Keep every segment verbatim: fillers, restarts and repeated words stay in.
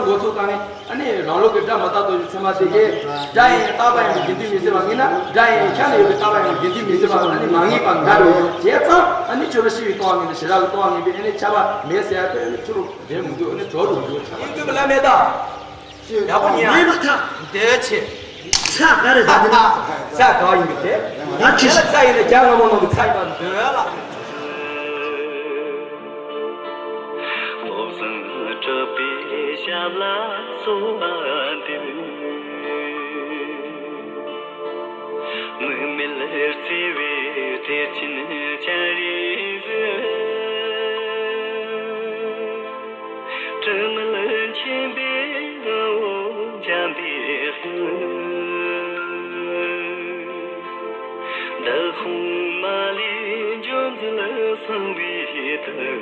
འགོ་ཚུགས་སྟངས་ནི། ཨ་ནི་རང་ལུགས་ཀྱི་སྒྲ་མི་རྟག་སྟོན་པའི་ཚད་མ་དེ་གས། སྒྲ་ཡིན་རྟག་པ་ཡིན་པའི་དགེ་འདུན་མི་སྲིད་པ་ངེས་ན། སྒྲ་ཡིན་ཁྱབ་ནས་ཡོད་པའི་རྟག་པ་ཡིན་པའི་དགེ་འདུན་མི་སྲིད་པ་ཨ་ནི་མ་ངེས་པ་འགའ་རེ་ཡོད། བྱས་ཙང་ཨ་ནི་ཆོས་ལ་ཤེས་པའི་སྟོང་པ་ངེས་ནས་བྱེ་བྲག་གི་སྟོང་པ་ངེས་པའི་ཨ་ནི་ཁྱབ་པ་མེད་ཟེར་ཡ་དེ་ཨ་ནི་ཆོས་ལུགས་རེད་མི་འདུག་ཨ་ནི་གྲོགས་རུ་འདུག་ཁྱབ་པ། ཡིན་དུས་བླ་མེད་ད། ཡག་པོ་ཉན། མེད་པ་ཐག་འདོད་ཆེ། ཚ་ག་རེ་ད་འདི་ན། ཚ་ག་ཡིན་པའི་དེ། ང་ཁྱི་ཚ་ཡིན་ན་རྒྱ་སྔ་མོ་ནང་གི་ཚ་ཡིན་པ་འདོད་ལ། བློ་བཟང་གྲགས་པའི་ཞབས་ལ་གསོལ་བ་འདེབས། མུ་མེད་བརྩེ་བའི་གཏེར་ཆེན་སྤྱན་རས་གཟིགས། དྲི་མེད་མཁྱེན་པའི་ངོ་བོ་འཇམ་པའི་དབྱངས། འདུ་ཁང་མ་ལུས་འཇོམས་མཛད་གསང་བའི་གདུལ།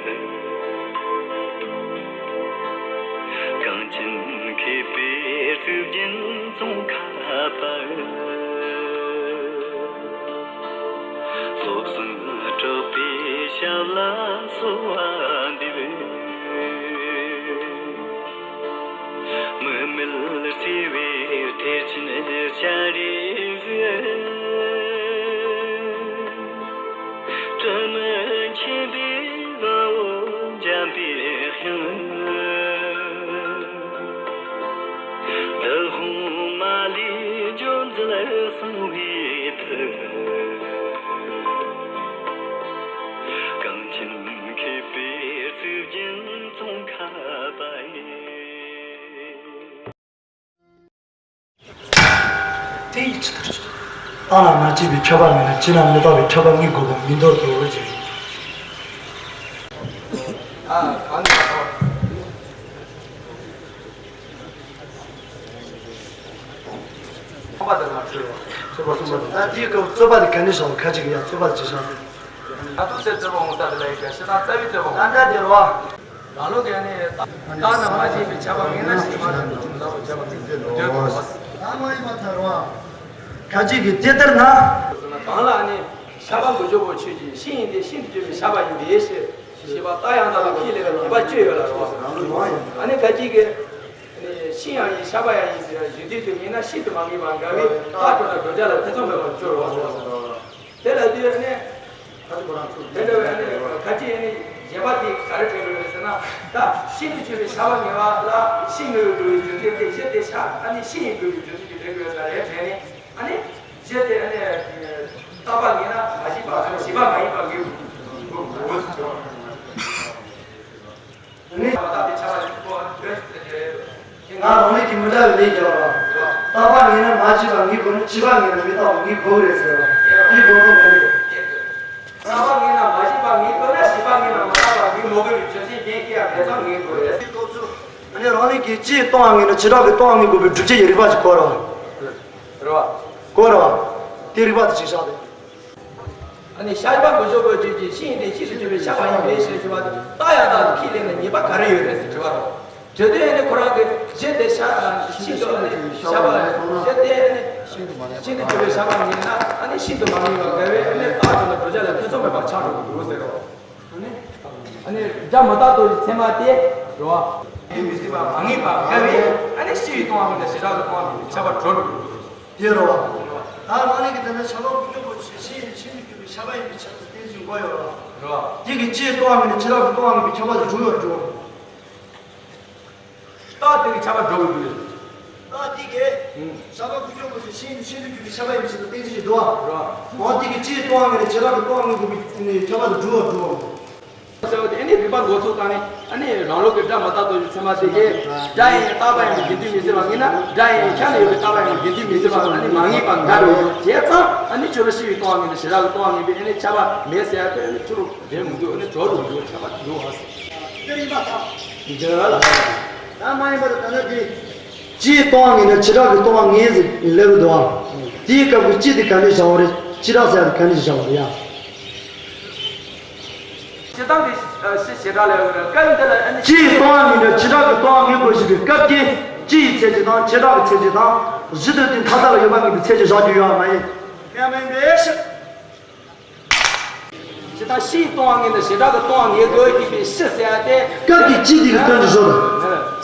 གངས་ཅན་མཁས་པའི་གཙུག་རྒྱན་ཙོང་ཁ་པ། བློ་བཟང་གྲགས་པའི་ཞབས་ལ་གསོལ་བ་འདེབས། མུ་མེད་བརྩེ་བའི་གཏེར་ཆེན་སྤྱན་རས་གཟིགས། དྲི་མེད་མཁྱེན་པའི་ངོ་བོ་འཇམ་པའི་དབྱངས། འདུ་ཁང་མ་ལུས་འཇོམས་མཛད་གསང་བའི་གདུལ། གངས་ཅན་མཁས་པའི་གཙུག་རྒྱན་ཙོང་ཁ་པ་ཡི། དེ་ཡི་ཚུལ་ལྟར་བྱ། རྟག་ན་མ་སྐྱེས་པའི་ཁྱབ་པ་མེད་ན། སྐྱེས་ན་མི་རྟག་པའི་ཁྱབ་པ་ངེས་དགོས་པ་ངེས་འདོད་དོ་ཞེས། ཨ་གང་ནས་ཁོང་པ་དེར་མ་འཁྲུལ་བ། རྩོད་པ་གསུམ་པ་དེ། ད་དེའི་སྐབས་རྩོད་པ་དེ་ག་ནས་བཞག་པ། ཁ་ཅིག་གིས་ཡང་རྩོད་པ་དེ་ཅི་བཞག་པས། ང་ཚོ་སེར་རྩེ་པ་འོང་ས་དེ་ལ་ཡི་གེ་ཤི་ཐང་རྩ་བའི་རྩོད་པ་འོང་ས་དེ་རེད་བ། རང་ལུགས་ཀྱི་ནི་རྟག་ན་མ་སྐྱེས་པའི་ཁྱབ་པ་ངེས་ན་ཞེས་པ་ནི་ཁྱབ་པ་ངེས་འདོད་དོ། རྟག་མ་ཡིན་པར་ཐལ་བ། ཁ་ཅིག་གིས་དེ་ལྟར་ན། གང་ལ་ནི་ཤ་པ་མགོ་ཅོག་པོ་ཆོས་ཀྱི་ཤིང་ཡིན་ཏེ་ཤིན་ཏུ་གྱུར་པའི་ཤ་པ་ཡིན་པས་ཞེས་ཞེས་པ་རྟགས་ཡང་དག་ཏུ་ཁས་ལེན་པའི་ཉེས་པ་གཅོད་ཡོད་ལ་རེད་བ། ཨ་ནི་ཁ་ཅིག་གིས་ཤིང་ཡང་ཡིན་ཤ་པ་ཡང་ཡིན་ཟེར་བའི་གཞི་དུས་སུ་ངེས་ན་ཤིན་ཏུ་མ་ངེས་པ་འགལ་བས་རྟགས་གྲུབ་ན་བགྲོད་བྱ་ལ་ཐེ་ཚོམ་མེད་པར་སྦྱོར་བ་སོགས། དེ་ལ་དུས་ནི། དེ་འདྲ་བའི་ནི་ག་ཅི་ནི་བཞེད་པ་དེ་ག་རེ་དྲན་དགོས་རེད་ཟེར་ན། ད་ཤིན་ཏུ་གྱུར་པའི་ཤ་པ་ངེས་པ་ལ་ཤིང་ངེས་པའི་འགྲོ་བའི་རྒྱུ་མཚན་དེ་གཞི་དེ་ཤ་ཨ་ནི་ཤིང་ཡིན་དགོས་པའི་རྒྱུ་མཚན་གྱི་དྲན་དགོས་ས་རེད་དྲན་ནས། ཨ་ནི་གཞི་དེ་ཨ་ནི་རྟག་པ་ངེས་ན་མ་བཞི་པ་ཚོ་བཞི་པ་མ་ཡིན་པ་ངེས་དགོས་དགོས་ཟེར། ནི། ད་ལྟ་དེ་ཆ་བ་ཞིག་གོ་བ་དོན་ཞིག་དེ་རེད། ང་རང་ཉིད་ཀྱིས་མི་འདྲ་བའི་ལས་བརྒྱབ་པ། རྟག་པ་ངེས་ན་མ་བཞི་པ་ངེས་དགོས་ནི། བཞི་པ་ངེས་ན་མི་རྟག་པ་ངེས་དགོས་རེད་ཟེར་བ། དེའི་དགོས་དོན་ག་རེ་རེད། རྟག་པ་ངེས་ན་མ་བཞི་པ་ངེས་དགོས་ན་བཞི་པ་ངེས་ན་མི་རྟག་པ་ངེས་མི་དགོས་པའི་རྒྱུ་མཚན་གཞན་སྐྱེ་ཡང་མེད་ཙང་ངེས་དགོས་རེད། དེའི་སྐབས་སུ་ཨ་ནི་རང་ཉིད་ཀྱིས་སྤྱིའི་སྟོང་པ་ངེས་ན་བྱེ་བྲག་གི་སྟོང་པ་ངེས་དགོས་པའི་སྒྲུབ་བྱེད་ཀྱི་རིགས་པ་ཞིག་གོ་ར་བ། རེད་བ། གོ་ར་བ། དེའི་རིགས་པ་དེ་ཅིག་བཞག་སྟེ། ཨ་ནི་ཤ་པ་མགོ་ཅོག་པོ་ཆོས་ཀྱི་ཤིང་ཡིན་ཏེ་ཤིན་ཏུ་གྱུར་པའི་ཤ་པ་ཡིན་པས་ཞེས་ཞུ་བ་དེ་རྟགས་ཡང་དག་ཏུ་ཁས་ལེན་ན་ཉེས་པ་ག་རེ་ཡོད་རེད་ཟེར་དྲི་བ་རེད། དེ་དུས་ཨ་ནི་ཁོ་རང་གི་གཞི་དེ་ཤ་ཤིན་ཏུ་ཨ་ནི་ཤ་པ་གཞི་དེ་ཨ་ནི་ཤིན་ཏུ་གྱུར་པའི་ཤ་པ་ཡིན་ན་ཨ་ནི་ཤིན་ཏུ་མ་ངེས་པ་འགལ་བས་ཨ་ནི་རྟགས་གྲུབ་ན་བགྲོད་བྱ་ལ་ཐེ་ཚོམ་མེད་པར་ཆགས་འགྲོ་གི་འདུག་ཟེར་རོ། ཨ་ནི་ཨ་ནི་སྒྲ་མི་རྟག་སྟོན་པའི་ཚད་མ་དེ་རོ། དེ་མི་སྲིད་པ་མ་ངེས་པ་འགལ་བས་ཨ་ནི་སྤྱི་ཡི་སྟོང་པ་ངེས་ན་བྱེ་བྲག་གི་སྟོང་པ་ངེས་པའི་ཁྱབ་པ་གྲོལ་འགྲོ་གི་འདུག་དེ་རེད་བ། ད་རང་ཉིད་ཀྱི་དེ་འདྲ་བྱ་བ་ཀུན་སྤྱོད་པོ་ཆེ་ཤེས་ཡིན་ཤིན་ཏུ་གྱུར་པའི་ཤ་པ་ཡིན་པའི་ཆ་ཚུལ་གཏན་ཚིགས་འགོ་ཡོད་རེད་བ། རེད་བ། དེ་གི་སྤྱིའི་སྟོང་པ་ངེས་ནས་བྱེ་བྲག་གི་སྟོང་པ་ངེས་པའི་ཁྱབ་པ་དེ་འགྲུབ་ཡོད་འགྲུབ། རྟགས་དེ་གི་ཁྱབ་པ་འགྲོ་གི་འདུག་རེད། རྟགས་དེ་གི་ཨུ། བྱ་བ་ཀུན་སྤྱོད་པོ་ཆེ་ཤེས་ཡིན་ཤིན་ཏུ་གྱུར་པའི་ཤ་པ་ཡིན་པའི་ཆ་ཚུལ་གཏན་ཚིགས་ཀྱིས་འགྲུབ་བ། རེད་བ། འོ་དེ་གི་སྤྱིའི་སྟོང་པ་ངེས་ནས་བྱེ་བྲག་གི་སྟོང་པ་ངེས་དགོས་པའི་ཁྱབ་པ་དེ་འགྲུབ་ཡོད་འགྲུབ། ཟེར་བ་དེ་ཨ་ནི་རིགས་པ་འགོ་ཚུགས་སྟངས་ནི་ཨ་ནི་རང་ལུགས་ཀྱི་སྒྲ་མི་རྟག་སྟོན་པའི་ཚད་མ་དེ་གས། སྒྲ་ཡིན་རྟག་པ་ཡིན་པའི་དགེ་འདུན་མི་སྲིད་པ་ངེས་ན། སྒྲ་ཡིན་ཁྱབ་ནས་ཡོད་པའི་རྟག་པ་ཡིན་པའི་དགེ་འདུན་མི་སྲིད་པ་ཨ་ནི་མ་ངེས་པ་འགའ་རེ་ཡོད། བྱས་ཙང་ཨ་ནི་ཆོས་ལ་ཤེས་པའི་སྟོང་པ་ངེས་ནས་བྱེ་བྲག་གི་སྟོང་པ་ངེས་པའི་ཨ་ནི་ཁྱབ་པ་མེད་ཟེར་ཡ་དེ་ཨ་ནི་ཆོས་ལུགས་རེད་མི་འདུག་ཨ་ནི་གྲོགས་རུ་འདུག་ཁྱབ་པ་འདུག་ཨ་ཟེར། དེ་རིགས་པ་དང་། འདི་ལ། ད་མ་ཡིན་པར་ད་ལྟ་དེ། སྤྱིའི་སྟོང་པ་ངེས་ན་བྱེ་བྲག་གི་སྟོང་པ་ངེས་ཟེར་ལབ་ཀྱི་འདུག་ཨ། དེའི་སྐབས་ཀྱི་སྤྱི་དེ་ག་ནས་བཞག་པ་རེད། བྱེ་བྲག་ཟེར་ཡ་དེ་ག་ནས་བཞག་པ་རེད་ཡ། སྤྱི་བཏང་གི་ཨ་སྤྱི་བྱེ་བྲག་ལ་ཡོད་པའི་སྐབས་འདི་ལ་ཨ་ནི་སྤྱིའི་སྟོང་པ་ངེས་ན་བྱེ་བྲག་གི་སྟོང་པ་ངེས་དགོས་ཞེས་པའི་སྐབས་ཀྱི་སྤྱི་ཡི་ཚད་གཞི་དང་བྱེ་བྲག་གི་ཚད་གཞི་དང་གཞི་དུ་དེ་མཐའ་དག་ལ་ཡོད་པ་ངེས་པའི་ཚད་གཞི་བཞག་རྒྱུ་ཡོད་པ་མ་ཡིན། ཡང་མིན་པའི་ཕྱིར། སྤྱི་དང་སྤྱིའི་སྟོང་པ་ངེས་ན་བྱེ་བྲག་གི་སྟོང་པ་ངེས་དགོས་ཞེས་པའི་སྤྱི་ཟེར་ཡ་དེ། སྐབས་ཀྱི་སྤྱི་དེ་གི་དོན་དུ་བཟོ་དང་།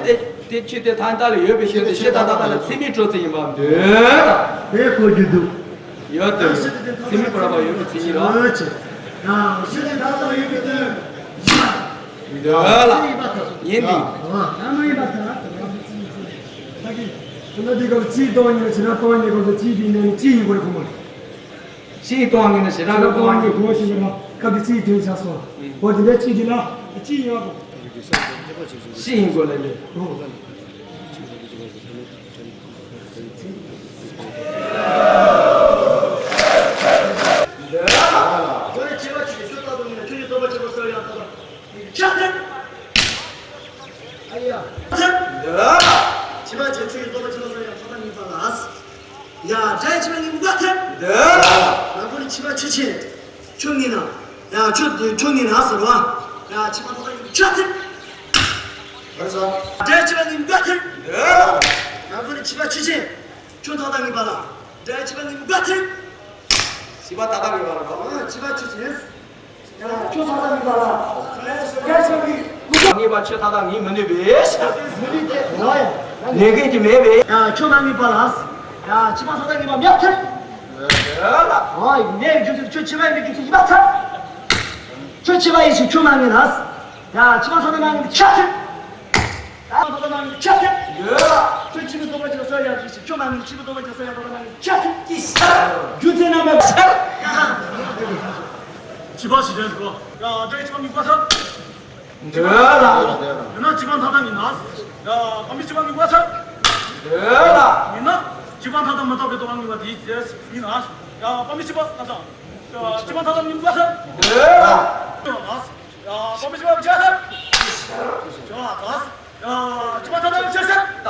ཡང་དེ་དེ་ཆོས་དེ་ཐང་ལྟ་ལ་ཡོད་པའི་ཤོད་དེ་ཤོད་ད་ད་ད་ལ་ཚིག་མི་སྤྲོ་ཚིག་ཡིན་པ་འདོད་ད། དེ་གོ་རྒྱུ་འདུག་ཡོད་དོ། ཚིག་མི་སྤྲོ་བ་ཡོད་པའི་ཚིག་ཡིན་རོགས། ཡོད་ཅེ། ཡང་ཤོད་དེ་ད་ད་ལ་ཡོད་པའི་དོན་ཡིན་པ། འདོད་ལ། ཡིན་ཏེ། ཡང་མ་ཡིན་པ་ད། ད་གི་ཁྱོད་འདི་སྐབས་ཅིག་གཏོང་ཉེ་ཆེ་ན་གཏོང་ཉེ་སྐབས་སུ་ཅིག་དེ་ནས་ཅིག་ཡིན་དགོས་རེད་ཁོ་མ་རེད། ཤིང་གཏོང་ངེས་ན་ཞེ་དྲག་ལ་གཏོང་ངེས་དགོས་ཤེས་ཀྱི་ལ་སྐབས་དེ་ཅིའི་དོན་བྱ་སོང་། འོ་དེ་འདྲ་ཅིའི་དུས་ལ་ཅིའི་ཡོང་བ། ཤིང་གོ་ལ་ལས། འོ། ཕྱག་འཚལ། ཨ་ཡ། ཕྱག་འཚལ། འདི་ལ། ཕྱི་མ་བྱེད་ཚུལ་གྱི་རྟོག་པ་ཕྱི་མ་སོགས་ཡང་ཐོག་མཐའ་གཉིས་པ་ལ། ཡ། སྒྲ་ཕྱི་མ་གཉིས་པོ་འགོད་ཐལ། འདི་ལ། ང་ཀུན་ནི་ཕྱི་མ་ཆོས་ཅན། ཁྱོད་ངེས་ན། ཡ། ཁྱོད་འདི་ཁྱོད་ངེས་ན་ཟེར་བ། ཡ། ཕྱི་མ་ཐོག་མཐའ་གཉིས་པོ་ཕྱག་འཚལ། བར་ས། སྒྲ་ཕྱི་མ་གཉིས་པོ་འགོད་ཐལ། འདི་ལ། ང་ཀུན་ནི་ཕྱི་མ་ཆོས་ཅན། ཁྱོད་ཐོག་མཐའ་གཉིས་པ་ལ། སྒྲ་ཕྱི་མ་གཉིས་པོ་འགོད་ཐལ། ཕྱི་མ་ཐོག་མཐའ་གཉིས་པ་ལ། ཕྱི་མ་ཆོས་ཅན། ཁྱོད་ཐོག་མཐའ་གཉིས་པ་ལ། ཡ་ཆོས་ཀྱི། ངེས་པ་ཆོས་ཐོག་མཐའ་གཉིས་མི་ནུས་པས། མི་ནུས་ཏེ། ལོ་ཡ། ལས་འགན་གྱི་མེད་པས། ཡ་ཁྱོད་མ་ངེས་པ་ལ། ཡ་ཕྱི་མ་ཐོག་མཐའ་གཉིས་པ་མེད་ཐལ། ཨོ་ཡ་ནས་རྒྱུ་ཚུལ་ཁྱོད་ཕྱི་མ་ཡིན་པའི་རྒྱུ་ཚུལ་ཡིན་པ་ཐལ། ཁྱོད་ཕྱི་མ་ཡིན་ཞིང་ཁྱོད་མ་ངེས་ལ། ཡ་ཕྱི་མ་ཐོག་མཐའ་མ་ངེས་པའི་ཆ་ཐལ། ད་ཐོག་མཐའ་མ་ངེས་ཆ་ཐལ། ཡོད། ཁྱོད་ཕྱི་མའི་རྟོག་པ་ཅན་སོགས་ཡང་ཞིག་ཁྱོད་མ་ངེས་ཕྱི་མའི་རྟོག་པ་ཅན་སོགས་ཡང་ཐོག་མཐའ་མ་ངེས་ཆ་ཐལ། ཀྱི་ས། རྒྱུ་མཚན་རྣམ་པ་ས། ཕྱི་མ་ཞིག་དྲན་གོ། ཡ་སྒྲ་ཕྱི་མ་ངེས་པ་ས། འདོད་ལ། ཡིན་ན་ཕྱི་མ་མཐའ་དག་ཡིན་ན། ཡ་བ་མི་ཕྱི་མ་ངེས་པ་ས། འདོད་ལ། ཡིན་ན་ཕྱི་མ་མཐའ་དག་མི་རྟག་པའི་རྟོག་པ་ངེས་པ་དེའི་རྗེས་ཡིན་ན། ཡ་བ་མི་ཕྱི་མ་ལ་ས། ཕྱི་མ་མཐའ་དག་ངེས་པ་ས། འདོད་ལ། ཡ་བ་མི་ཕྱི་མ་ཆ་ས། ཡ། ཡ། ཕྱི་མ་མཐའ་དག་ཡང་ཆ་ཤས། ད་